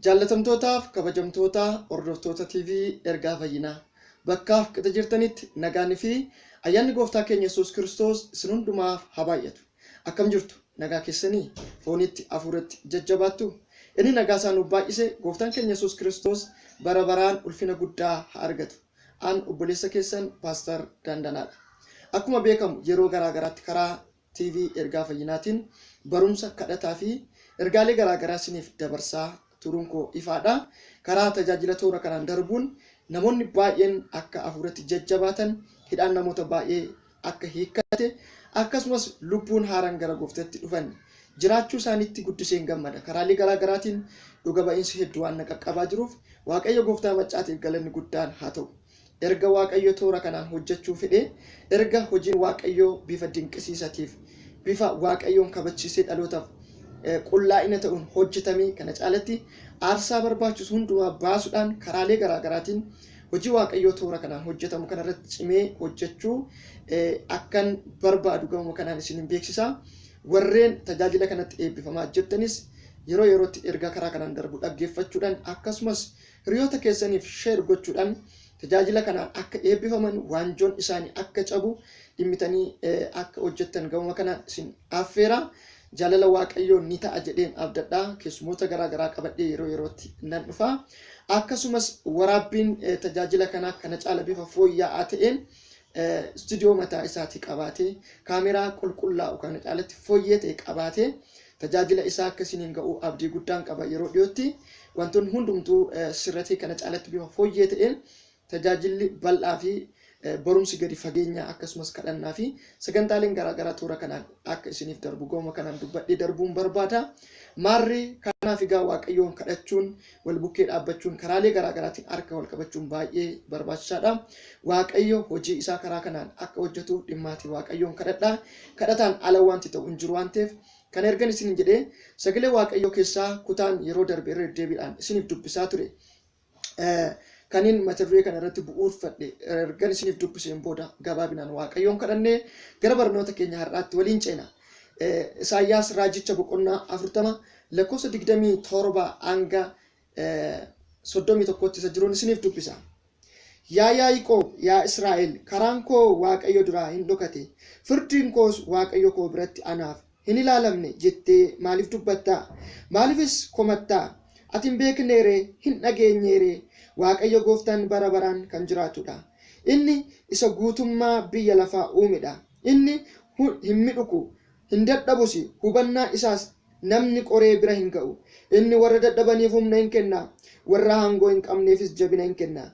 Jaallatamtootaaf kabajamtoota hordoftoota TV Ergaa Fayyinaa bakkaaf qixa jirtanitti nagaanii fi ayyaanni gooftaa keenya Yesuus Kiristoos isin hundumaaf haa baay'atu. Akkam jirtu? Nagaa keessanii foonitti hafuuratti jajjabaattu? Inni nagaa isaa nuuf baay'ise gooftaan keenya Yesuus Kiristoos bara baraan ulfina guddaa haa argatu. An obboleessa keessan Paastar Dandanaadha. Akkuma beekamu yeroo garaa garaatti karaa TV Ergaa Fayyinaatiin barumsa kadhataa fi ergaalee garaa garaa isiniif dabarsaa turuun koo ifaadha. Karaa tajaajila toora kanaan darbuun namoonni baay'een akka hafuuratti jajjabaatan, hidhaan namoota baay'ee akka hiikkate, akkasumas lubbuun haaraan gara gooftaatti dhufan jiraachuu isaaniitti guddiseen gammada. Karaalee garaa garaatiin dhuga ba'iinsi hedduu waan na qaqqabaa jiruuf Waaqayyo gooftaa maccaatiif galanni guddaan haa ta'u. Erga Waaqayyo toora kanaan hojjechuu fedhee, erga hojiin Waaqayyoo bifa dinqisiisatiif, bifa Waaqayyoon kabachiisee dhalootaaf qullaa'ina ta'uun hojjetamee kana caalatti aarsaa barbaachisu hundumaa baasuudhaan karaalee garaa garaatiin hojii Waaqayyoo toora kanaan hojjetamu kanarratti cimee hojjechuu akkan barbaadu gamuma kanaan isin beeksisa. Warreen tajaajila kanatti eebbifamaa jirtanis yeroo yerootti ergaa karaa kanaan darbu dhaggeeffachuudhaan akkasumas hiriyoota keessaniif share gochuudhaan tajaajila kanaan akka eebbifaman, waanjoon isaanii akka cabu dhimmitanii akka hojjettan gamuma kanaan isin affeera. Jaalala Waaqayyoo ni ta'a jedheen abdadha. Keessumoota garaa garaa qabadhee yeroo yerootti nan dhufa. Akkasumas waraabbiin tajaajila kanaa kana caala bifa fooyya'aa ta'een istuudiyoo mataa isaatii qabaatee, kaameraa qulqullaa'u kana caalatti fooyyee ta'e qabaatee tajaajila isaa akka isiniin ga'u abdii guddaan qaba. Yeroo dhiyootti wantoonni hundumtuu sirratee kana caalatti bifa fooyyee ta'een tajaajilli bal'aa fi barumsi gadi fageenyaa akkasumas kadhannaa fi sagantaaleen garaa garaa toora kanaan akka isiniif darbu gooma kanaan dubbadhee darbuun barbaada. Maarri kanaaf egaa Waaqayyoon kadhachuun, wal bukkee dhaabbachuun, karaalee garaa garaatiin harka wal qabachuun baay'ee barbaachisaadha. Waaqayyo hojii isaa karaa kanaan akka hojjetuuf dhimmaatii Waaqayyoon kadhadha. Kadhataan ala wanti ta'u hin jiru waan ta'eef kan ergan isiniin jedhee sagalee Waaqayyoo keessaa kutaan yeroo darbe irra deddeebiidhaan isiniif dubbisaa ture. Kanin mata duree kana irratti bu'uurfadhe ergan isiniif dubbiseen booda gabaabinaan Waaqayyoon kadhannee gara barnoota keenya har'aatti waliin ceena. Isaayyaas raajicha boqonnaa 40 lakkoofsa 27 hanga 31tti isa jiruun isiniif dubbisa. Yaa Yaaqoob, yaa Israa'el, karaan koo Waaqayyo duraa hin dhokate, firdiin koos Waaqayyo koo biratti anaaf hin ilaalamne jettee maaliif dubbattaa? Maaliifis komattaa? Ati hin beekneeree? Hin dhageenyeeree? Waaqayyo gooftaan bara baraan kan jiraatudha. Inni isa guutummaa biyya lafaa uumedha. Inni hin midhuku, hin dadhabus, hubannaa isaas namni qoree bira hin ga'u. Inni warra dadhabaniif humna hin kenna, warra aangoo hin qabneefis jabina hin kenna.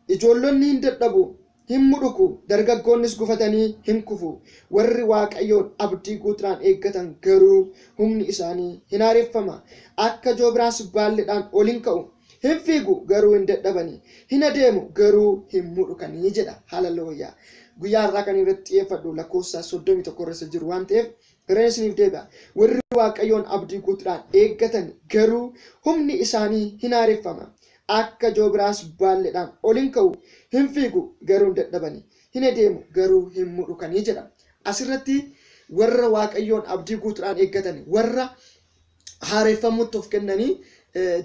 Ijoollonni hin dadhabu, hin mudhuku, dargaggoonnis gufatanii hin kufu. Warri Waaqayyoon abdii guutuudhaan eeggatan garuu humni isaanii hin haareffama. Akka joobiraas baalleedhaan ol hin ka'u. Hin fiigu garuu hin dadhabani. Hin adeemu garuu hin mudhukanii jedha. Haleluuyaa. Guyyaa har'aa kan irratti xiyyeeffadhu lakkoofsa 31 irra isa jiru waan ta'eef gara isiniif deebi'a. Warri Waaqayyoon abdii guutuudhaan eeggatan garuu humni isaanii hin haareffama. Akka joobiraas baalleedhaan ol hin ka'u, hin fiigu garuu hin dadhabani, hin adeemu garuu hin mudhukanii jedha. Asirratti warra Waaqayyoon abdii guutuudhaan eeggatan, warra haareffamuutti of kennanii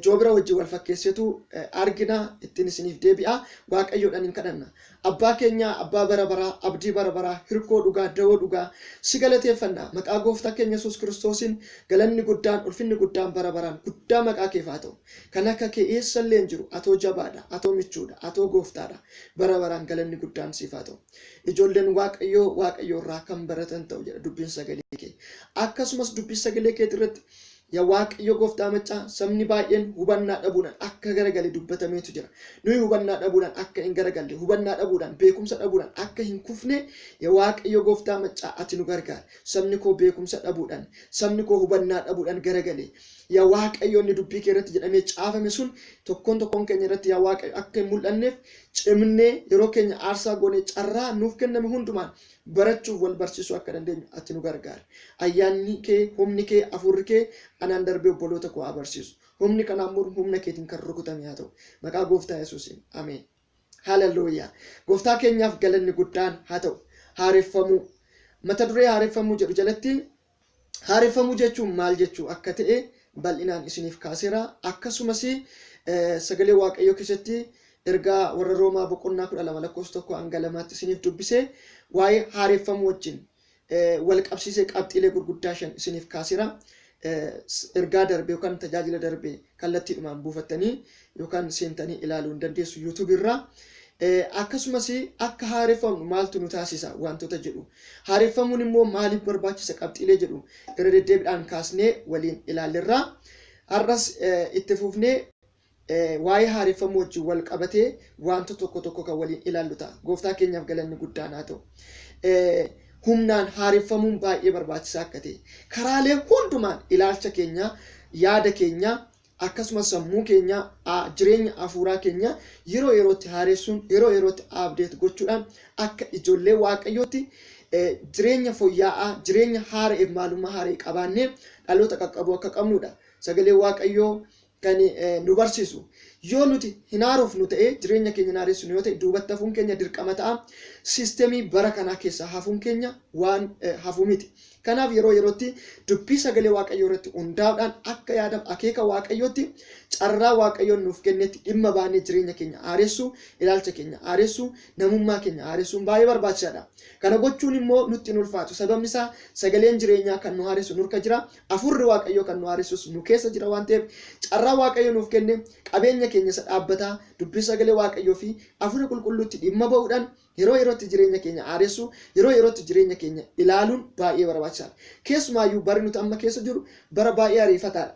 joobira wajjin wal fakkeessetu argina. Ittiin isiniif deebi'a. Waaqayyoodhaan hin kadhanna. Abbaa keenya, abbaa bara baraa, abdii bara baraa, hirkoo dhugaa, dawoo dhugaa, si galateeffanna. Maqaa gooftaa keenya Yesuus Kiristoosiin galanni guddaan, ulfinni guddaan bara baraan guddaa maqaa keef haa ta'u. Kan akka kee eessallee hin jiru. Atoo jabaadha, atoo michuudha, atoo gooftaadha. Bara baraan galanni guddaan siif haa ta'u. Ijoolleen Waaqayyoo Waaqayyoo irraa kan baratan ta'u jedha dubbiin sagalee kee. Akkasumas dubbii sagalee keetii irratti yaa Waaqayyo gooftaa maccaa, sabni baay'een hubannaa dhabuudhaan akka garagale dubbatameetu jira. Nuyi hubannaa dhabuudhaan akka hin garagalle, hubannaa dhabuudhaan, beekumsa dhabuudhaan akka hin kufne yaa Waaqayyo gooftaa maccaa ati nu gargaari. Sabni koo beekumsa dhabuudhaan, sabni koo hubannaa dhabuudhaan garagale. Yaa Waaqayyo inni dubbii kee irratti jedhamee caafame sun tokkoon tokkoon keenya irratti yaa Waaqayyo akka hin mul'anneef cimnee yeroo keenya aarsaa goonee carraa nuuf kenname hundumaan barachuuf wal barsiisuu akka dandeenyu ati nu gargaari. Ayyaanni kee, humni kee, hafuurri kee anaan darbee obboloota koo haa barsiisu. Humni kanaan mormu humna keetiin kan rukutame haa ta'u. Maqaa gooftaa Yesuusiin. Ameen. Haleluuyaa. Gooftaa keenyaaf galanni guddaan haa ta'u. Haareffamuu. Mata duree haareffamuu jedhu jalatti haareffamuu jechuun maal jechuu akka ta'e bal'inaan isiniif kaaseera. Akkasumas sagalee Waaqayyoo keessatti ergaa warra Roomaa boqonnaa 12 lakkoofsa 1 hanga 2tti isiniif dubbisee waa'ee haareffamuu wajjin wal qabsiisee qabxiilee gurguddaa 5 isiniif kaaseera. Ergaa darbe yookaan tajaajila darbe kallattiidhumaan buufattanii yookaan seentanii ilaaluu hin dandeessu YouTube irraa. Akkasumas akka haareffamnu maaltu nu taasisa wantoota jedhu. Haareffamuun immoo maaliif barbaachisa qabxiilee jedhu irra deddeebiidhaan kaasnee waliin ilaallerra. Har'as itti fufnee waa'ee haareffamuu wajjin wal qabatee wanta tokko tokko kan waliin ilaallu ta'a. Gooftaa keenyaaf galanni guddaan haa ta'u. Humnaan haareffamuun baay'ee barbaachisaa akka ta'e karaalee hundumaan ilaalcha keenya, yaada keenya, akkasumas sammuu keenya, jireenya hafuuraa keenya yeroo yerootti haaressuun, yeroo yerootti update gochuudhaan akka ijoollee Waaqayyootti jireenya fooyya'aa, jireenya haara'eef maalummaa haara'e qabaannee dhaloota qaqqabuu akka qabnudha. Sagalee Waaqayyoo kan nu barsiisu. Yoo nuti hin haarofnu ta'e, jireenya keenya hin haaressinu yoo ta'e, duubatti hafuun keenya dirqama ta'a. Siistemii bara kanaa keessaa hafuun keenya waan hafuu miti. Kanaaf yeroo yerootti dubbii sagalee Waaqayyoo irratti hundaa'uudhaan akka yaadaaf akeeka Waaqayyootti carraa Waaqayyoon nuuf kennetti dhimma baanee jireenya keenya haaressuu, ilaalcha keenya haaressuu, namummaa keenya haaressuun baay'ee barbaachisaadha. Kana gochuun immoo nutti hin ulfaatu. Sababni isaa sagaleen jireenyaa kan nu haaressu nurka jira. Hafuurri Waaqayyoo kan nu haaressus nu keessa jira waan ta'eef carraa Waaqayyoo nuuf kenne qabeenya keenya isa dhaabbataa dubbii sagalee Waaqayyoo fi hafuura qulqulluutti dhimma ba'uudhaan yeroo yerootti jireenya keenya haaressuu, yeroo yerootti jireenya keenya ilaaluun baay'ee barbaachisaadha. Keessumaayyuu barri nuti amma keessa jiru bara baay'ee ariifataadha.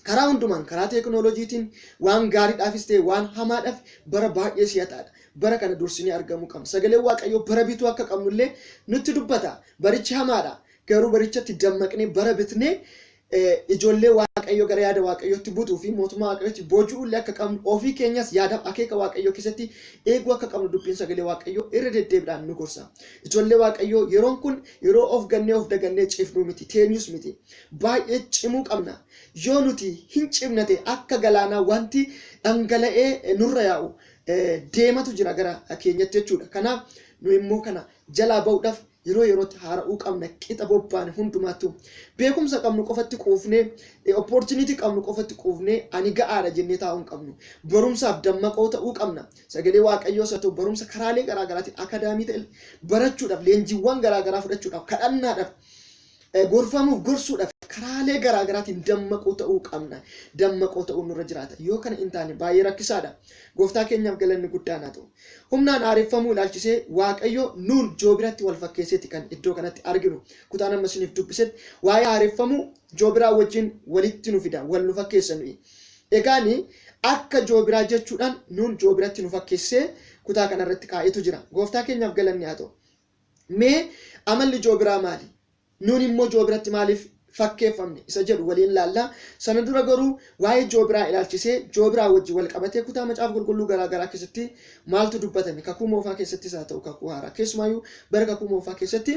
Karaa hundumaan, karaa teekinooloojiitiin waan gaariidhaafis ta'e waan hamaadhaaf bara baay'ee si'ataadha. Bara kana dursinee argamuu qabna. Sagaleen Waaqayyoo bara bituu akka qabnullee nutti dubbata. Barichi hamaadha. Garuu barichatti dammaqnee bara bitnee ijoollee Waaqayyoo gara yaada Waaqayyootti butuu fi mootummaa Waaqayyootti booji'uullee akka qabnu, ofii keenyas yaadaaf akeeka Waaqayyoo keessatti eeguu akka qabnu dubbiin sagalee Waaqayyoo irra deddeebiidhaan nu gorsa. Ijoollee Waaqayyoo, yeroon kun yeroo of gannee of dagannee cifnuu miti, teenyus miti. Baay'ee cimuu qabna. Yoo nuti hin cimne ta'e akka galaanaa wanti dhangala'ee nurra yaa'u deematu jira gara keenyatti jechuudha. Kanaaf nu immoo kana jalaa ba'uudhaaf yeroo yerootti haara'uu qabna. Qixa bobbaane hundumaattuu beekumsa qabnu qofatti quufnee, opportunity qabnu qofatti quufnee ani ga'aadha jennee taa'uu hin qabnu. Barumsaaf dammaqoo ta'uu qabna. Sagalee Waaqayyoos haa ta'u barumsa karaalee garaa garaatiin akaadaamii ta'e barachuudhaaf, leenjiiwwan garaa garaa fudhachuudhaaf, kadhannaadhaaf, gorfamuuf, gorsuudhaaf karaalee garaa garaatiin dammaqoo ta'uu qabna. Dammaqoo ta'uu nurra jiraata. Yoo kana hin taane baay'ee rakkisaadha. Gooftaa keenyaaf galanni guddaan haa ta'u. Humnaan haareffamuu ilaalchisee Waaqayyo nuun joobiratti wal fakkeesseeti kan iddoo kanatti arginu. Kutaan amma isiniif dubbisetti waa'ee haareffamuu joobiraa wajjin walitti nu fida, wal nu fakkeessa nuyi. Egaani akka joobiraa jechuudhaan nuun joobiratti nu fakkeessee kutaa kanarratti kaa'etu jira. Gooftaa keenyaaf galanni haa ta'u. Mee amalli joobiraa maali? Nuun immoo joobiratti maaliif fakkeeffamne isa jedhu waliin laalla. Sana dura garuu waa'ee joobiraa ilaalchisee joobiraa wajjin wal qabatee kutaa macaafa qulqulluu garaa garaa keessatti maaltu dubbatame? Kakuu moofaa keessattis haa ta'u kakuu haaraa. Keessumaayyuu bara kakuu moofaa keessatti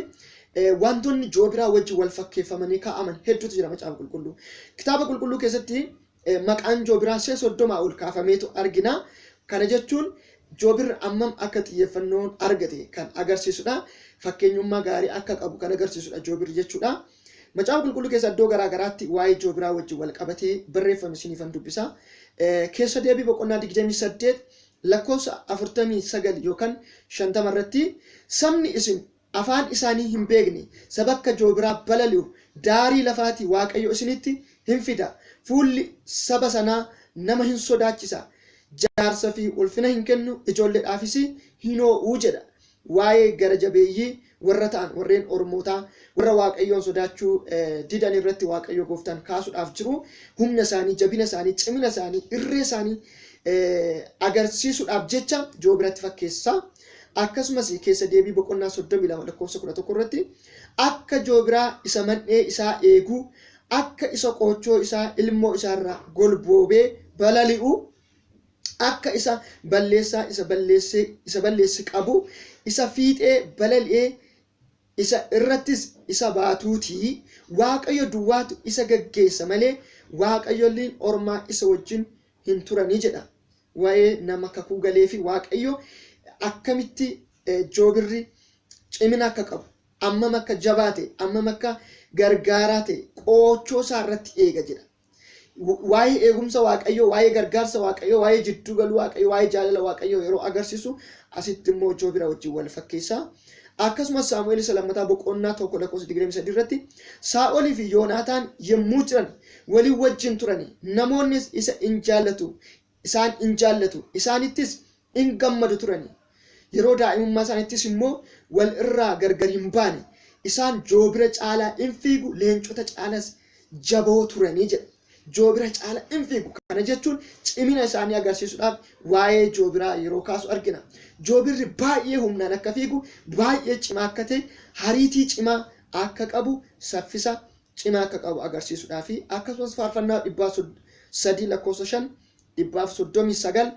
wantoonni joobiraa wajjin wal fakkeeffamanii kaa'aman hedduutu jira macaafa qulqulluu. Kitaaba qulqulluu keessatti maqaan joobiraa si'a 30 ol kaafameetu argina. Kana jechuun joobirri ammam akka xiyyeeffannoon argate kan agarsiisudha. Fakkeenyummaa gaarii akka qabu kan agarsiisudha joobirri jechuudha. Macaafa qulqulluu keessa iddoo garaa garaatti waa'ee joobiraa wajjin wal qabatee barreeffame isiniifan dubbisa. Keessa deebii boqonnaa 28 lakkoofsa 49 yookaan 50 irratti sabni isin afaan isaanii hin beekne saba akka joobiraa balali'u daarii lafaatii Waaqayyo isinitti hin fida. Fuulli saba sanaa nama hin sodaachisa. Jaarsa fi ulfina hin kennu, ijoolleedhaafis hin hoo'u jedha. Waa'ee gara jabeeyyii warra ta'an warreen ormootaa warra Waaqayyoon sodaachuu didan irratti Waaqayyo gooftaan kaasuudhaaf jiru humna isaanii, jabina isaanii, cimina isaanii, irree isaanii agarsiisuudhaaf jecha joobiratti fakkeessa. Akkasumas keessa deebii boqonnaa 32 lakkoofsa 11 irratti akka joobiraa isa man'ee isaa eegu, akka isa qoochoo isaa ilmoo isaarraa golboobee balali'u, akka isa balleessaa isa balleessee isa balleessi qabu, isa fiixee balali'ee isa irrattis isa baatuutii. Waaqayyo duwwaatu isa gaggeessa malee waaqayyoliin ormaa isa wajjin hin turanii jedha. Waa'ee nama kakuu galee fi Waaqayyo akkamitti joobirri cimina akka qabu, ammam akka jabaa ta'e, ammam akka gargaaraa ta'e qoochoo isaa irratti eega jedha. Waa'ee eegumsa Waaqayyoo, waa'ee gargaarsa Waaqayyoo, waa'ee jidduu galuu Waaqayyoo, waa'ee jaalala Waaqayyoo yeroo agarsiisu asitti immoo joobira wajjin wal fakkeessa. Akkasumas Saamu'eel isa lammataa boqonnaa 1 lakkoofsa 23 irratti Saa'olii fi Yoonaataan yommuu jiran walii wajjin turani, namoonnis isa in jaallatu, isaan in jaallatu, isaanittis in gammadu turani. Yeroo daa'imummaa isaaniittis immoo wal irraa gargar hin baane. Isaan joobira caalaa in fiigu, leencota caalas jaboo turanii jedha. Joobira caala in fiigu. Kana jechuun cimina isaanii agarsiisuudhaaf waa'ee joobiraa yeroo kaasu argina. Joobirri baay'ee humnaan akka fiigu, baay'ee cimaa akka ta'e, hariitii cimaa akka qabu, saffisa cimaa akka qabu agarsiisuudhaaf. Akkasumas faarfannaa 303 lakkoofsa 5, 139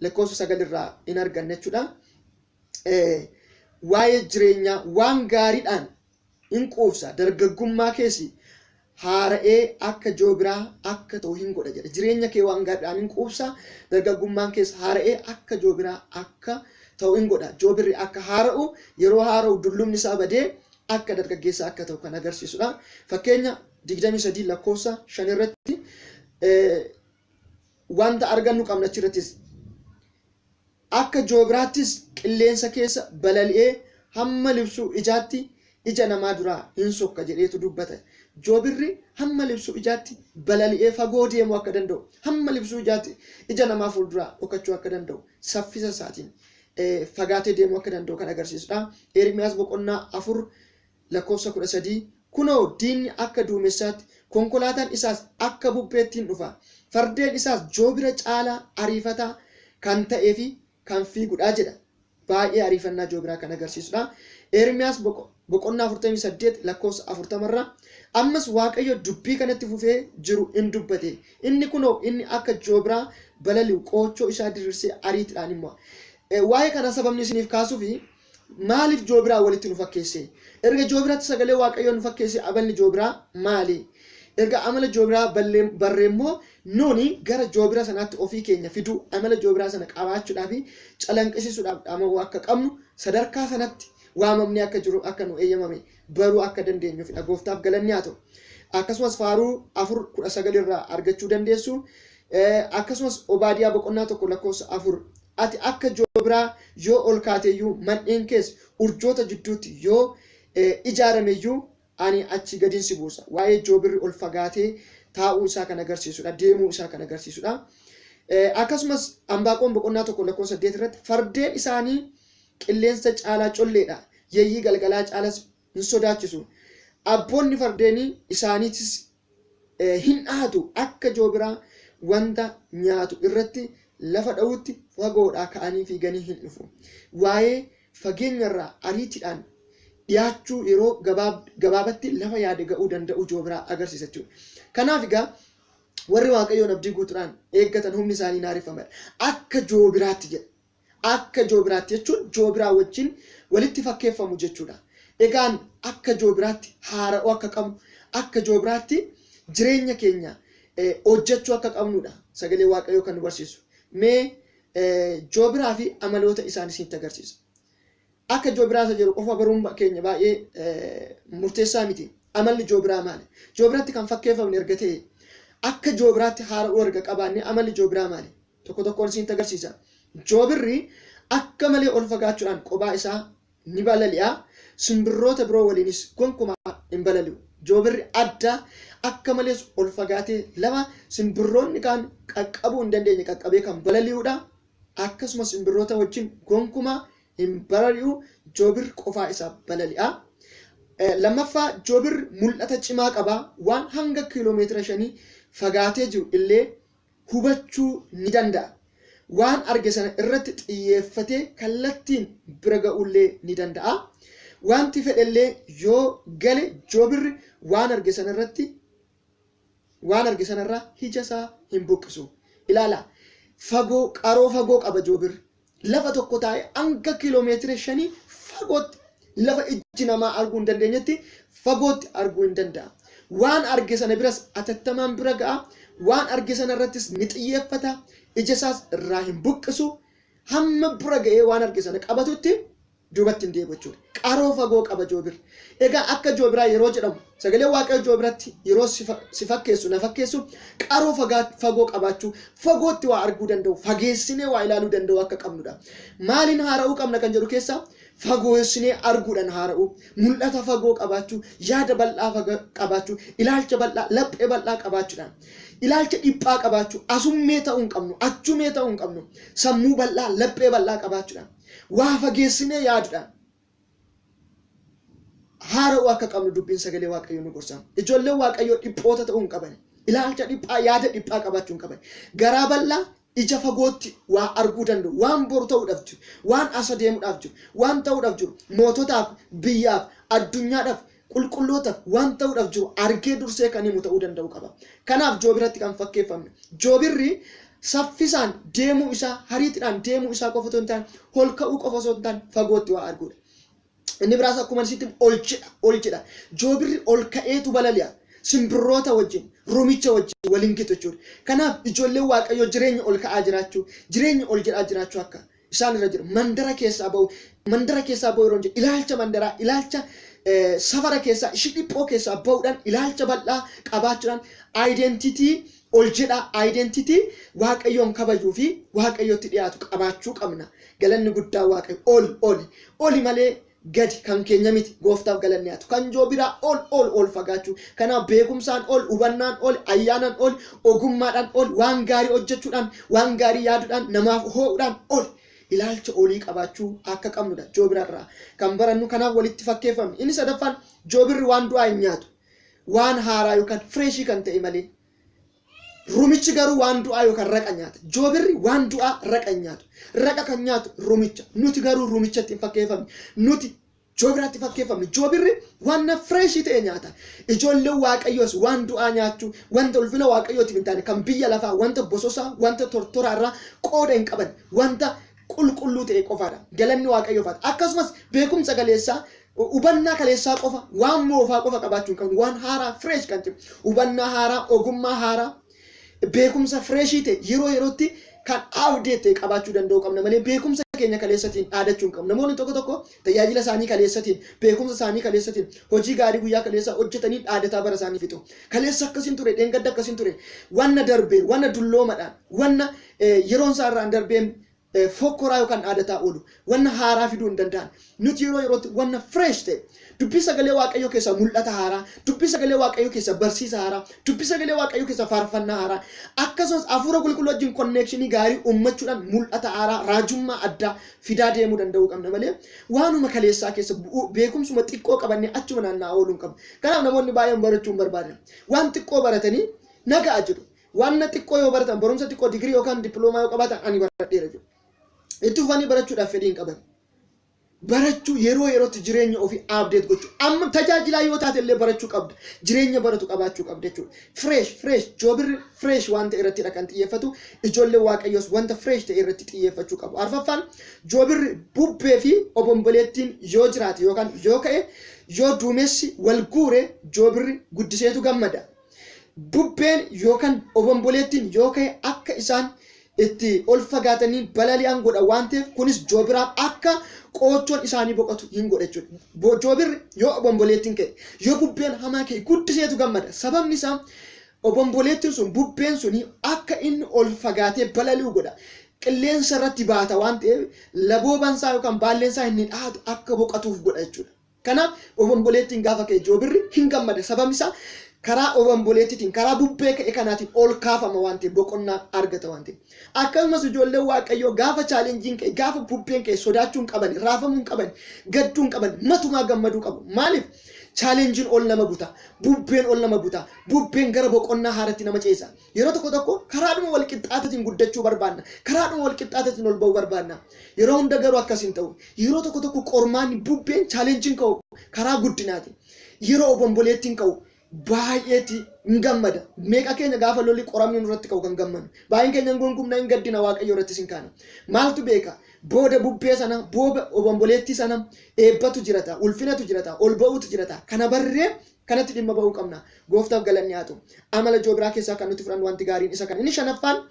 lakkoofsa 9 irraa in arganna jechuudha. Waa'ee jireenyaa waan gaariidhaan in quufsa, dargaggummaa keessi haara'ee akka joobiraa akka ta'u hin godha jedha. Jireenya kee waan gaariidhaan hin quufsa, dargaggummaan keessa haara'ee akka joobiraa akka ta'u hin godha. Joobirri akka haara'u, yeroo haara'u dullumni isaa badee akka dargaggeessaa akka ta'u kan agarsiisudha. Fakkeenya 23 lakkoofsa 5 irratti wanta argannu qabna achirrattis. Akka joobiraattis qilleensa keessa balali'ee hamma libsuu ijaatti ija namaa duraa hin sokka jedheetu dubbata. Joobirri hamma libsuu ijaatti balali'ee fagoo deemuu akka danda'u, hamma libsuu ijaatti ija namaa fuulduraa dhokachuu akka danda'u, saffisa isaatiin fagaatee deemuu akka danda'u kan agarsiisudha. Ermiyaas boqonnaa 4 lakkoofsa 13, kunoo diinni akka duumessaatti, konkolaataan isaas akka bubbeetti hin dhufa. Fardeen isaas joobira caalaa ariifataa kan ta'ee fi kan fiigudha jedha. Baay'ee ariifannaa joobiraa kan agarsiisudha. Ermiyaas boqonnaa 48 lakkoofsa 40 irraa ammas Waaqayyo dubbii kanatti fufee jiru in dubbate. Inni kunoo inni akka joobiraa balali'u qoochoo isaa diriirsee ariitiidhaan immoo. Waa'ee kana sababni isiniif kaasuufi maaliif joobiraa walitti nu fakkeesse? Erga joobiraatti sagalee Waaqayyoo nu fakkeesse amalli joobiraa maali? Erga amala joobiraa barree immoo nuuni gara joobira sanaatti ofii keenya fiduu, amala joobiraa sana qabaachuudhaa fi calanqisiisuudhaaf dhama'uu akka qabnu, sadarkaa sanatti waamamni akka jiru akka nu eeyyamame baruu akka dandeenyuufidha. Gooftaaf galanni haa ta'u. Akkasumas faaruu 4:19 irraa argachuu dandeessu. Akkasumas Obaadiyaa boqonnaa 1 lakkoofsa 4, ati akka joobiraa yoo ol kaateeyyuu, man'een kees urjoota jidduutti yoo ijaarameyyuu ani achi gadin si buusa. Waa'ee joobirri ol fagaatee taa'uu isaa kan agarsiisudha, deemuu isaa kan agarsiisudha. Akkasumas Anbaaqoon boqonnaa 1 lakkoofsa 8 irratti fardeen isaanii qilleensa caalaa colleedha, yeeyyii galgalaa caalas hin sodaachisu. Abboonni fardeenii isaaniitis hin dhahatu, akka joobiraa wanta nyaatu irratti lafa dha'utti fagoodhaa ka'anii fiiganii hin dhufu. Waa'ee fageenyarraa ariitiidhaan dhiyaachuu yeroo gabaabatti lafa yaade ga'uu danda'u joobiraa agarsiisa jechuudha. Kanaaf egaa warri Waaqayyoon abdii guutuudhaan eeggatan humni isaanii hin haareffamadha. Akka joobiraatti jedha. Akka joobiraatti jechuun joobiraa wajjin walitti fakkeeffamu jechuudha. Egaan akka joobiraatti haara'uu akka qabnu, akka joobiraatti jireenya keenya hojjechuu akka qabnudha sagalee Waaqayyoo kan nu barsiisu. Mee joobiraa fi amaloota isaan isinitti agarsiisa. Akka joobiraa isa jedhu qofa baruun keenya baay'ee murteessaa miti. Amalli joobiraa maali? Joobiratti kan fakkeeffamne erga ta'e, akka joobiraatti haara'uu erga qabaanne amalli joobiraa maali? Tokko tokkoon isinitti agarsiisa. Joobirri akka malee ol fagaachuudhaan kophaa isaa ni balali'a. Simbirroota biroo waliinis gonkumaa hin balali'u. Joobirri adda, akka malees ol fagaatee lafa simbirroonni kaan qaqqabuu hin dandeenye qaqqabee kan balali'udha. Akkasumas simbirroota wajjin gonkumaa hin balali'u. Joobirri qofaa isaa balali'a. Lammaffaa, joobirri mul'ata cimaa qaba. Waan hanga kiiloomeetira 5 fagaatee jiru illee hubachuu ni danda'a. Waan arge sana irratti xiyyeeffatee kallattiin bira ga'uullee ni danda'a. Wanti fedhellee yoo gale joobirri waan arge sana irratti waan arge sanarraa ija isaa hin buqqisu. Ilaala, fagoo qaroo fagoo qaba joobirri. Lafa tokko taa'ee hanga kiiloomeetira 5 fagootti, lafa ijji namaa arguu hin dandeenyetti fagootti arguu hin danda'a. Waan arge sana biras atattamaan bira ga'a. Waan arge sana irrattis ni xiyyeeffata. Ija isaas irraa hin buqqisu. Hamma bira ga'ee waan arge sana qabatutti Duubatti hin deebi'u jechuudha. Qaroo fagoo qaba joobirri. Egaa akka joobiraa yeroo jedhamu sagalee Waaqayyoo joobiratti yeroo si fakkeessu na fakkeessu qaroo fagoo qabaachuu, fagootti waa arguu danda'u, fageessinee waa ilaaluu danda'u akka qabnudha. Maaliin haara'uu qabna kan jedhu keessaa fagoossinee arguudhaan haara'uu, mul'ata fagoo qabaachuu, yaada bal'aa qabaachuu, ilaalcha bal'aa, laphee bal'aa qabaachuudhaan, ilaalcha dhiphaa qabaachuu, asummee ta'uu hin qabnu, achumee ta'uu hin qabnu, sammuu bal'aa, laphee bal'aa qabaachuudhaan, waa fageessinee yaaduudhaan haara'uu akka qabnu dubbiin sagalee Waaqayyoo nu gorsa. Ijoolleen Waaqayyoo dhiphoota ta'uu hin qaban. Ilaalcha dhiphaa, yaada dhiphaa qabaachuu hin qaban. Garaa bal'aa, ija fagootti waa arguu danda'u, waan boru ta'uudhaaf jiru, waan asa deemuudhaaf jiru, waan ta'uudhaaf jiru, moototaaf, biyyaaf, addunyaadhaaf, qulqullootaaf waan ta'uudhaaf jiru argee dursee kan himu ta'uu danda'u qaba. Kanaaf joobiratti kan fakkeeffamne. Joobirri saffisaan deemuu isaa, hariitiidhaan deemuu isaa qofa osoo hin taane, ol ka'uu qofa osoo hin taane, fagootti waa arguudha. Inni biraas akkuma isitti ol jedha, ol jedha. Joobirri ol ka'eetu balali'a. Simbirroota wajjin, rumicha wajjin waliin gitu jechuudha. Kanaaf ijoolleen Waaqayyoo jireenya ol ka'aa jiraachuu, jireenya ol jedhaa jiraachuu akka isaan irra jiru. Mandara keessaa ba'u, mandara keessaa ba'u yeroo jedhu ilaalcha mandaraa, ilaalcha safara keessaa, ishii dhiphoo keessaa ba'uudhaan, ilaalcha bal'aa qabaachuudhaan, aayidentiitii ol jedhaa, aayidentiitii Waaqayyoon kabajuu fi Waaqayyootti dhiyaatu qabaachuu qabna. Galanni guddaa Waaqayyo ol oli oli malee gadi kan keenya miti. Gooftaaf galanni haa ta'u. Kan joobiraa ol ol ol fagaachuu. Kanaaf beekumsaan ol, hubannaan ol, ayyaanaan ol, ogummaadhaan ol, waan gaarii hojjechuudhaan, waan gaarii yaaduudhaan, namaaf hoo'uudhaan ol ilaalcha olii qabaachuu akka qabnudha joobirarraa kan barannu. Kanaaf walitti fakkeeffamne. Inni sadaffaan, joobirri waan du'aa hin nyaatu, waan haaraa yookaan fireeshii kan ta'e malee. Rumichi garuu waan du'aa yookaan raqa nyaata. Joobirri waan du'aa raqa hin nyaatu. Raqa kan nyaatu rumicha. Nuti garuu rumichatti hin fakkeeffamne. Nuti joobiraatti fakkeeffamne. Joobirri waan fireeshii ta'e nyaata. Ijoolleen Waaqayyoos waan du'aa nyaachuu, wanta ulfina Waaqayyootiif hin taane, kan biyya lafaa, wanta bososaa, wanta tortoraa irraa qooda hin qaban, wanta qulqulluu ta'e qofaadha. Galanni Waaqayyoof haa ta'u. Akkasumas beekumsa kaleessaa, hubannaa kaleessaa qofa, waan moofaa qofa qabaachuu hin qabnu. Waan haaraa fireesh kan ta'e, hubannaa haaraa, ogummaa haaraa, beekumsa fireeshii ta'e yeroo yerootti kan update ta'e qabaachuu danda'uu qabna malee beekumsa keenya kaleessatiin dhaadachuu hin qabnu. Namoonni tokko tokko tajaajila isaanii kaleessatiin, beekumsa isaanii kaleessatiin, hojii gaarii guyyaa kaleessaa hojjetanii dhaadataa bara isaanii fixu. Kaleessa akkasiin ture, dheengadda akkasiin ture, wanna darbeen, wanna dulloomadhaan, wanna yeroon isaa irraan darbeen fokkoraa yookaan dhaadataa oolu, wanna haaraa fiduu hin danda'an. Nuti yeroo yerootti wanna fresh ta'e, dubbii sagalee Waaqayyoo keessaa mul'ata haaraa, dubbii sagalee Waaqayyoo keessaa barsiisa haaraa, dubbii sagalee Waaqayyoo keessaa faarfannaa haaraa, akkasumas hafuura qulqulluu wajjin konneekshinii gaarii uummachuudhaan mul'ata haaraa, raajummaa addaa fidaa deemuu danda'uu qabna malee waanuma kaleessaa keessa beekumsuma xiqqoo qabannee achuma naanna'aa ooluu hin qabnu. Kanaaf namoonni baay'een barachuu hin barbaadan. Waan xiqqoo baratanii naga'a jedhu. Waan xiqqoo yoo baratan, barumsa xiqqoo digirii yookaan dippiloomaa yoo qabaatan, ani baradheera jedhu. Itti fufanii barachuudhaaf fedhii hin qaban. Barachuu, yeroo yerootti jireenya ofii update gochuu. Amma tajaajilaa yoo taate illee barachuu qabda. Jireenya baratu qabaachuu qabda jechuudha. Fresh, fresh, joobirri fresh waan ta'e irrattidha kan xiyyeeffatu. Ijoolleen Waaqayyoos wanta fresh ta'e irratti xiyyeeffachuu qabu. Arfaffaan, joobirri bubbee fi obomboleettiin yoo jiraate yookaan yoo ka'e, yoo duumessi wal guure, joobirri guddiseetu gammada. Bubbeen yookaan obomboleettiin yoo ka'e akka isaan itti ol fagaatanii balali'an godha waan ta'eef, kunis joobiraaf akka qoochoon isaanii boqotu hin godha jechuudha. Joobirri yoo obomboleettiin ka'e, yoo bubbeen hamaa ka'e, guddiseetu gammada. Sababni isaa obomboleettiin sun, bubbeen suni akka inni ol fagaatee balali'u godha. Qilleensa irratti baata waan ta'eef laboobansaa yookaan baalleensaa inni dhaatu akka boqotuuf godha jechuudha. Kanaaf obomboleettiin gaafa ka'e joobirri hin gammada. Sababni isaa karaa obomboleettiitiin, karaa bubbee ka'e kanaatiin ol kaafama waan ta'eef, boqonnaa argata waan ta'eef. Akkasumas ijoolleen Waaqayyoo gaafa chaalenjiin ka'e, gaafa bubbeen ka'e, sodaachuu hin qaban, raafamuu hin qaban, gadduu hin qaban, matumaa gammaduu qabu. Maaliif? Chaalenjiin ol nama buta, bubbeen ol nama buta, bubbeen gara boqonnaa haaratti nama ceesa. Yeroo tokko tokko karaadhuma wal qixxaatatiin guddachuu barbaanna. Karaadhuma wal qixxaatatiin ol ba'uu barbaanna. Yeroo hunda garuu akkas hin ta'u. Yeroo tokko tokko qormaanni, bubbeen, chaalenjiin ka'u karaa guddinaati. Yeroo obomboleettiin ka'u baay'eetti hin gammada. Meeqa keenya gaafa lolli, qoramni nurratti ka'u kan gammadu? Baay'een keenya hin gungumna, hin gaddina, Waaqayyo irrattis hin kaana. Maaltu beeka? Booda bubbee sana, booda obomboleettii sana eebbatu jirata, ulfinatu jirata, ol ba'uutu jirata. Kana barree kanatti dhimma ba'uu qabna. Gooftaaf galanni haa ta'u. Amala joobiraa keessaa kan nuti fudhannu wanti gaariin isa kana. Inni shanaffaan,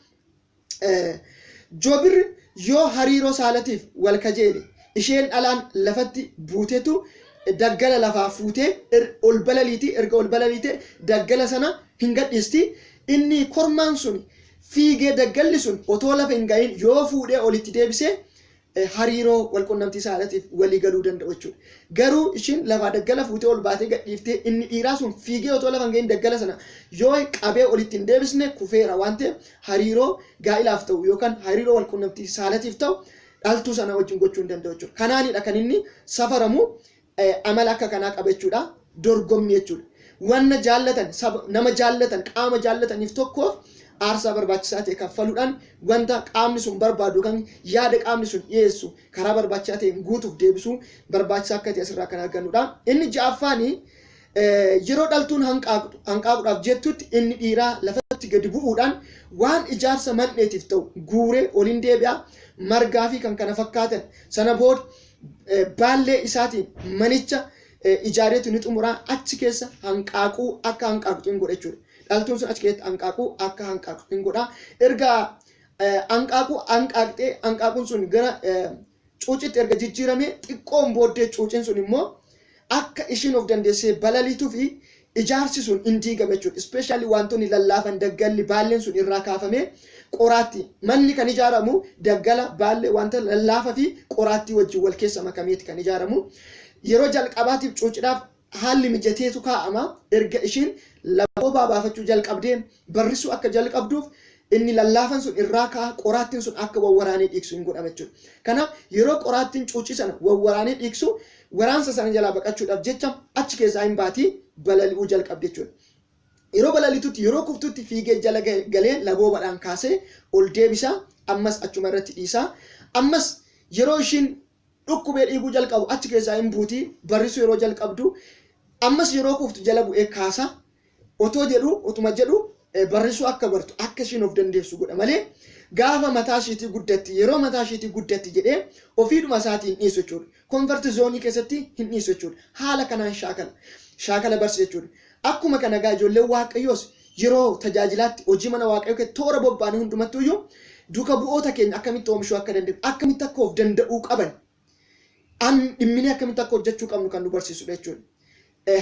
joobirri yoo hariiroo saalatiif wal kajeele, Isheen dhalaan lafatti buutetu daggala lafaa fuutee ol balaliiti. Erga ol balaliite daggala sana hin gadhiisti. Inni kormaan sun fiigee daggalli sun otoo lafa hin gahin yoo fuudhee olitti deebisee hariiroo walqunnamtii saalaatiif walii galuu danda'u jechuudha. Garuu ishiin lafaa daggala fuutee ol baatee gadhiiftee inni dhiiraa sun fiigee otoo lafa hin gahin daggala sana yoo qabee olitti hin deebisne kufeera waan ta'eef hariiroo gaa'ilaaf ta'u yookaan hariiroo walqunnamtii saalatiif ta'u dhaltuu sana wajjin gochuu hin danda'u jechuudha. Kanaanidha kan inni safaramu, amala akka kanaa qaba jechuudha. Dorgommii jechuudha. Wanna jaallatan, nama jaallatan, qaama jaallataniif tokkoof aarsaa barbaachisaa ta'e kaffaluudhaan wanta qaamni sun barbaadu kan yaada qaamni sun dhiyeessu karaa barbaachisaa ta'een guutuuf deebisuu barbaachisaa akka ta'e asirraa kan argannudha. Inni ja'affaani, yeroo dhaltuun hanqaaquudhaaf jettutti inni dhiiraa lafatti gadi bu'uudhaan waan ijaarsa man'eetiif ta'u guuree oliin deebi'a, margaa fi kan kana fakkaatan. Sana booda baallee isaatiin manicha ijaareetu ni xumuraa, achi keessa hanqaaquu akka hanqaaqxu hin godha jechuudha. Dhaltuun sun achi keessatti hanqaaquu akka hanqaaqxu hin godha. Erga hanqaaquu hanqaaqxee hanqaaquun sun gara cuucitti erga jijjiirame xiqqoon booddee cuuciin sun immoo akka ishiin of dandeessee balaliituu fi ijaarsi sun hin diigame jechuudha. Especially wantoonni lallaafan, daggalli, baalleen sun irraa kaafamee qoraatti, manni kan ijaaramu daggala, baallee, wanta lallaafaa fi qoraattii wajjin wal keessa makameeti kan ijaaramu. Yeroo jalqabaatiif cuucidhaaf haalli mijateetu kaa'ama. Erga ishiin laboobaa baafachuu jalqabdee barrisuu akka jalqabduuf inni lallaafan sun irraa ka'a, qoraattiin sun akka wawwaraanee dhiigsu hin godhama jechuudha. Kanaaf yeroo qoraattiin cuucii sana wawwaraanee dhiigsu waraansa sana jalaa baqachuudhaaf jecha achi keessaa hin baatii balali'uu jalqabdi jechuudha. Yeroo balaliitutti, yeroo kuftutti fiigee jala galee laboobaadhaan kaasee ol deebisa, ammas achuma irratti dhiisa. Ammas yeroo ishiin dhukkubee dhiiguu jalqabu achi keessaa hin buutii barrisuu yeroo jalqabdu ammas yeroo kuftu jala bu'ee kaasa. Otoo jedhu, otuma jedhu, barrisuu akka bartu, akka ishiin of dandeessu godha malee gaafa mataa ishiitii guddatti, yeroo mataa ishiitii guddatti jedhee ofiidhuma isaatiin dhiisu jechuudha. Comfort zone keessatti hin dhiisu jechuudha. Haala kanaan shaakala barsi jechuudha. Akkuma kana egaa ijoolleen Waaqayyoos yeroo tajaajilaatti, hojii mana Waaqayyoo keessatti toora bobba'anii hundumattuyyuu duuka bu'oota keenya akkamitti oomishuu akka dandeenyu, akkamitti akka of danda'uu qaban, dhimminee akkamitti akka hojjechuu qabnu kan nu barsiisudha jechuudha.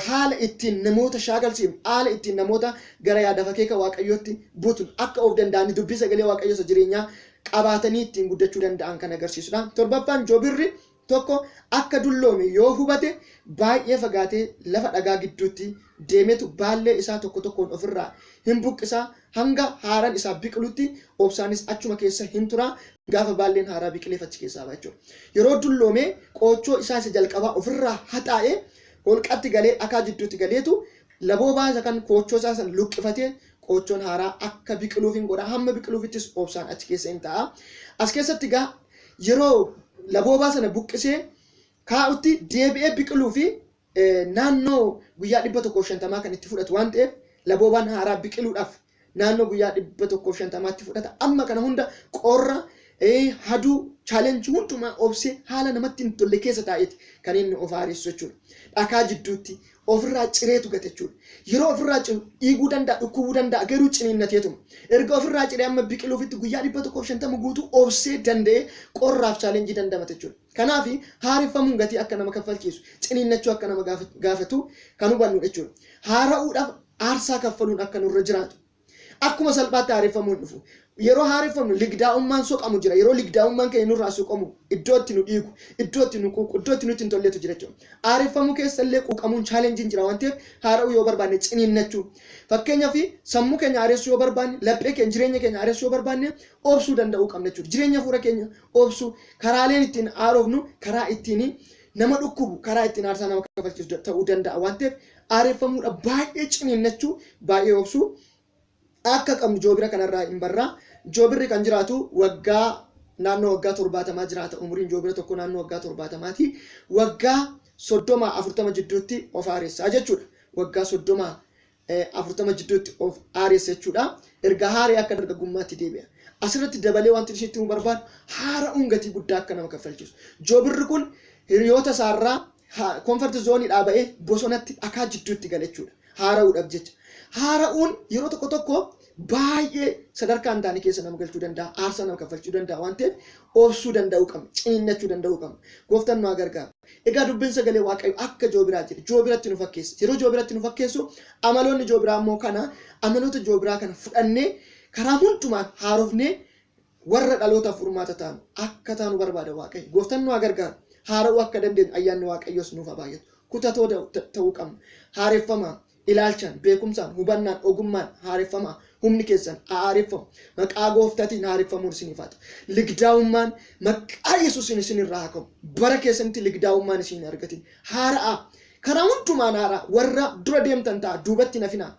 Haala ittiin namoota shaakalsiifnu, haala ittiin namoota gara yaada fakeeka Waaqayyootti butun, akka of danda'anii dubbii sagalee Waaqayyoo isa jireenyaa qabaatanii ittiin guddachuu danda'an kan agarsiisudha. Torbaffaan, joobirri tokko akka dulloome yoo hubate baay'ee fagaatee lafa dhagaa gidduutti deemetu baallee isaa tokko tokkoon ofirraa hin buqqisaa, hanga haaraan isaa biqilutti obsaanis achuma keessa hin tura, gaafa baalleen haaraa biqileef achi keessaa ba'a jechuudha. Yeroo dulloome qoochoo isaa isa jalqabaa ofirraa haxaa'ee holqatti galee dhakaa jidduutti galeetu laboobaa isa kan qoochoo isaa sana luqqifatee qoochoon haaraa akka biqiluuf hin godha, hamma biqiluufittis obsaan achi keessa hin ta'a. As keessatti egaa yeroo laboobaa sana buqqisee kaa'utti deebi'ee biqiluu fi naannoo guyyaa 150 kan itti fudhatu waan ta'eef laboobaan haaraa biqiluudhaaf naannoo guyyaa 150tti fudhata. Amma kana hunda qorra, haduu, challenge hundumaa obsee haala namatti hin tolle keessa taa'eeti kan inni of haaressu jechuudha. Dhakaa jidduutti ofirraa cireetu gate jechuudha. Yeroo ofirraa ciru dhiiguu danda'a, dhukkubuu danda'a, garuu ciniinnateetuma. Erga ofirraa ciree amma biqiluufitti guyyaa 150 guutuu obsee danda'ee qorraaf challenge dandamate jechuudha. Kanaaf haareffamuun gatii akka nama kaffalchiisu, ciniinnachuu akka nama gaafatu kan hubannu jechuudha. Haara'uudhaaf aarsaa kaffaluun akka nurra jiraatu. Akkuma salphaatti haareffamuun dhufu. Yeroo haareffamnu ligdaa'ummaan soqamu jira. Yeroo ligdaa'ummaan keenya nurraa soqamu iddoo itti nu dhiigu, iddoo itti nu quuqu, iddoo itti nutti hin tolletu jira jechuudha. Haareffamuu keessa illee quuqamuun challengeiin jira waan ta'eef haara'uu yoo barbaanne ciniinnachuu. Fakkeenyaaf sammuu keenya haaressuu yoo barbaanne, laphee keenya, jireenya keenya haaressuu yoo barbaanne obsuu danda'uu qabna jechuudha. Jireenya fuula keenya obsuu, karaaleen ittiin haarofnu karaa ittiin nama dhukkubu, karaa ittiin aarsaa nama kaffalchiisu ta'uu danda'a waan ta'eef haareffamuudha baay'ee ciniinnachuu, baay'ee obsuu akka qabnu joobira kanarraa hin barraa. Joobirri kan jiraatu waggaa naannoo waggaa 70 jiraata. Umuriin joobira tokko naannoo waggaa 70ti. Waggaa 30 40 jidduutti of haaressaa jechuudha. Waggaa 30 40 jidduutti of haaressa jechuudha. Erga haaree akka dargaggummaatti deebi'a. Asirratti dabalee wanti isheetti himuu barbaadu haara'uun gatii guddaa akka nama kaffalchiisu. Joobirri kun hiriyoota isaarraa comfort zoneiidhaa ba'ee bosonatti dhakaa jidduutti gala jechuudha. Haara'uudhaaf jecha. Haara'uun yeroo tokko tokko baay'ee sadarkaa hin taane keessa nama galchuu danda'a, aarsaa nama kaffalchuu danda'a waan ta'eef obsuu danda'uu qabna, ciniinnachuu danda'uu qabna. Gooftaan nu haa gargaaru. Egaa dubbiin sagalee Waaqayyo akka joobiraa jedhe joobiratti nu fakkeessa. Yeroo joobiratti nu fakkeessu amaloonni joobiraa immoo kana amaloota joobiraa kana fudhannee karaa hundumaan haarofnee warra dhalootaaf furmaata taanu akka taanu barbaada Waaqayyo. Gooftaan nu haa gargaaru. Haara'uu akka dandeenyu ayyaanni Waaqayyoos nuuf haa baay'atu. Kutatoo ta'uu qabna. Haareffamaa ilaalchaan, beekumsaan, hubannaan, ogummaan haareffamaa. Humni keessan haa haareffamu. Maqaa gooftaatiin haareffamuun isiniif haa ta'u. Ligdaa'ummaan maqaa Yesuusiin isinirraa haa ka'u. Bara keessanitti ligdaa'ummaan isin hin argatin. Haara'aa. Karaa hundumaan haaraa warra dura deemtan ta'a duubatti hin hafinaa.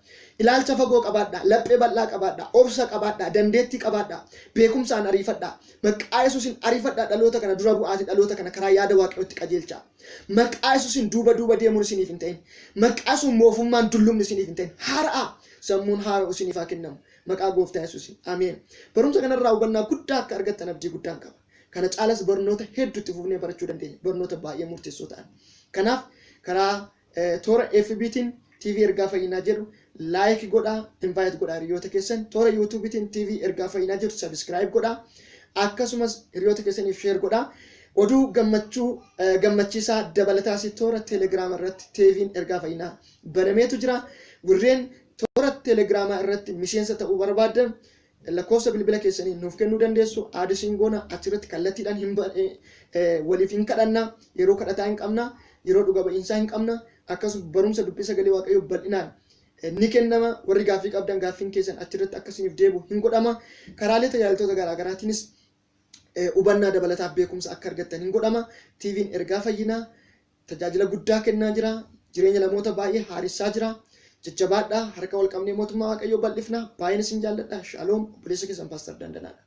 Ilaalcha fagoo qabaadhaa, laphee bal'aa qabaadhaa, obsa qabaadhaa, dandeettii qabaadhaa, beekumsaan ariifadhaa. Maqaa Yesuusiin ariifadhaa dhaloota kana dura bu'aati dhaloota kana karaa yaada Waaqayyootti qajeelchaa. Maqaa Yesuusiin duuba duuba deemuun isiniif hin ta'in. Maqaa Yesuusiin moofummaan dullumni isiniif hin ta'in. Haara'aa sammuun haara'u isiniif haa kennamu. Maqaa gooftaa Yesuusiin. Ameen. Barumsa kanarraa hubannaa guddaa akka argattan abdii guddaan qaba. Kana caalas barnoota hedduutti fufnee barachuu dandeenya. Barnoota baay'ee murteessoo ta'an. Kanaaf karaa toora FBtiin TV Ergaa Fayyinaa jedhu like godhaa, invite godhaa hiriyoota keessan. Toora YouTubetiin TV Ergaa Fayyinaa jedhu subscribe godhaa. Akkasumas hiriyoota keessaniif share godhaa. Oduu gammachuu gammachiisaa dabalataas toora Telegram irratti TVn Ergaa Fayyinaa banameetu jira. Warreen toora Telegiraamaa irratti miseensa ta'uu barbaaddan lakkoofsa bilbila keessanii nuuf kennuu dandeessu. Aadisiin goona achirratti kallattiidhaan hin waliif hin kadhanna. Yeroo kadhataa hin qabna. Yeroo dhuga ba'iinsaa hin qabna. Akkasuma barumsa dubbii sagalee Waaqayyoo bal'inaan ni kennama. Warri gaaffii qabdan gaaffiin keessan achirratti akka isiniif deebi'u hin godhama. Karaalee tajaajiltoota garaagaraatiinis hubannaa dabalataaf beekumsa akka argattan hin godhama. TVn Ergaa Fayyinaa tajaajila guddaa kennaa jira. Jireenya namoota baay'ee haaressaa jira. Jajjabaadhaa harka wal qabnee mootummaa Waaqayyoo bal'ifna. Baay'een isin jaalladha. Shaaloom. Obboleessa keessan Paastar Dandanaadha.